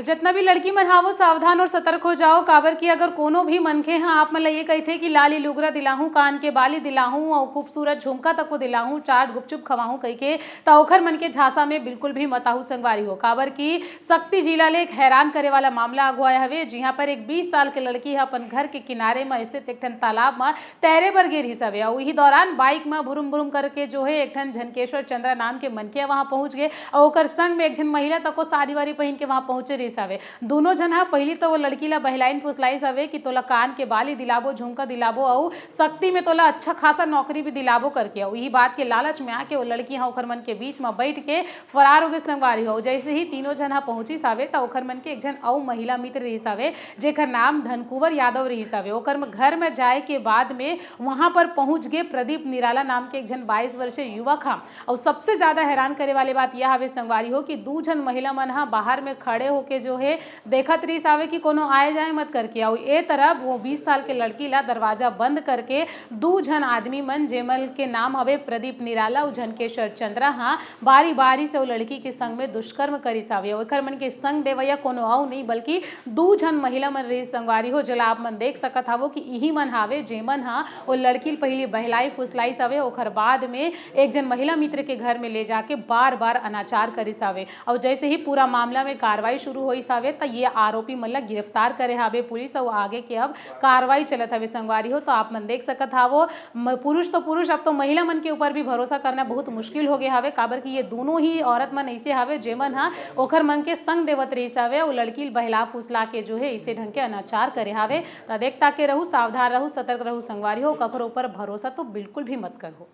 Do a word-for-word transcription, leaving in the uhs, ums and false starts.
जतना भी लड़की मन हावो, सावधान और सतर्क हो जाओ, काबर कि अगर कोनो भी मनखे ह आप मन ल ये कहिथे कि लाली लुगरा दिलाहूं, कान के बाली दिलाहूं और खूबसूरत झुमका तको दिलाहूं, चाट गुपचुप खवाहूं कहिके, त ओखर मन के झांसा में बिल्कुल भी मत आहू संगवारी हो, काबर कि सक्ती जिला ले एक हैरान करे वाला मामला आगू आया हवे, जिहां पर एक बीस साल के लड़की ह अपन घर के किनारे म स्थित एक ठन तालाब म तैरे बर गे रिहिस हवे। अउ इही दौरान बाइक म भुरुम भुरुम करके जो है एक ठन झनकेश्वर चंद्रा नाम के मनखे वहां पहुंच गे अउ ओकर संग में एक झन महिला तको साड़ी वाड़ी पहिन के वहां पहुंचे रिहिस हवे। दोनों झन ह पहिली तो वो लड़की ला बहलाइन फुसलाइस हवे कि तोला कान के बाली दिलाबो, झुमका दिलाबो अउ सक्ती में तोला अच्छा खासा नौकरी भी दिलाबो करके। अउ इही बात के लालच में आके वो लड़की ह ओखर मन के बीच म बैठ के फरार हो गे संगवारी हो। जैसे ही तीनों झन ह पहुंचिस हवे त ओखर मन के एक झन अउ महिला मित्र रिहिस हवे, जेकर नाम धनकुवर यादव रिहिस हवे। ओकर म-, घर में जाए के बाद में वहां पर पहुंच गे प्रदीप निराला नाम के एक झन बाईस वर्षीय युवक ह। अउ सबसे ज्यादा हैरान करे वाली बात यह हवे संगवारी हो कि दू झन महिला मन ह बाहर में खड़े होके जो है देखत रिहिस हवे कि कोनो आए जाए मत करके। अउ ए तरफ वो बीस साल के लड़की ला दरवाजा बंद करके दू झन आदमी मन, जेमन के नाम हवे प्रदीप निराला अउ झनकेश्वर चंद्रा, ह बारी बारी से वो लड़की के संग में दुष्कर्म करिस हवे। अउ एखर मन के संग देवैया कोनो अउ नहीं बल्कि दू झन महिला मन रहिस संगवारी हो, जेला आप मन देख सकत हवो कि इही मन हावे, जेमन ह ओ लड़की ल पहिली बहलाई फुसलाइस हवे, ओखर बाद में एक झन महिला मित्र के घर में ले जाके बार बार अनाचार करिस हवे। अउ जैसे ही पूरा मामला में कार्रवाई शुरू होइस हवे, त ये आरोपी मन ला गिरफ्तार करे हावे पुलिस। अउ आगे के अब कार्रवाई चलत हवे संगवारी हो। तो आप मन देख सकत हावो, म-, पुरुष तो पुरुष, अब तो महिला मन के ऊपर भी भरोसा करना बहुत मुश्किल हो गया हवे, काबर कि ये दोनों ही औरत मन ऐसे हवे, जेमन ह ओखर मन के संग देवत रहिस हवे, वो लड़की ल बहला फुसला के जो है इसे ढंग के अनाचार करे हावे। त देखता के रहू, सावधान रहू, सतर्क रहू संगवारी हो, कखरो ऊपर भरोसा तो बिल्कुल भी मत करहू।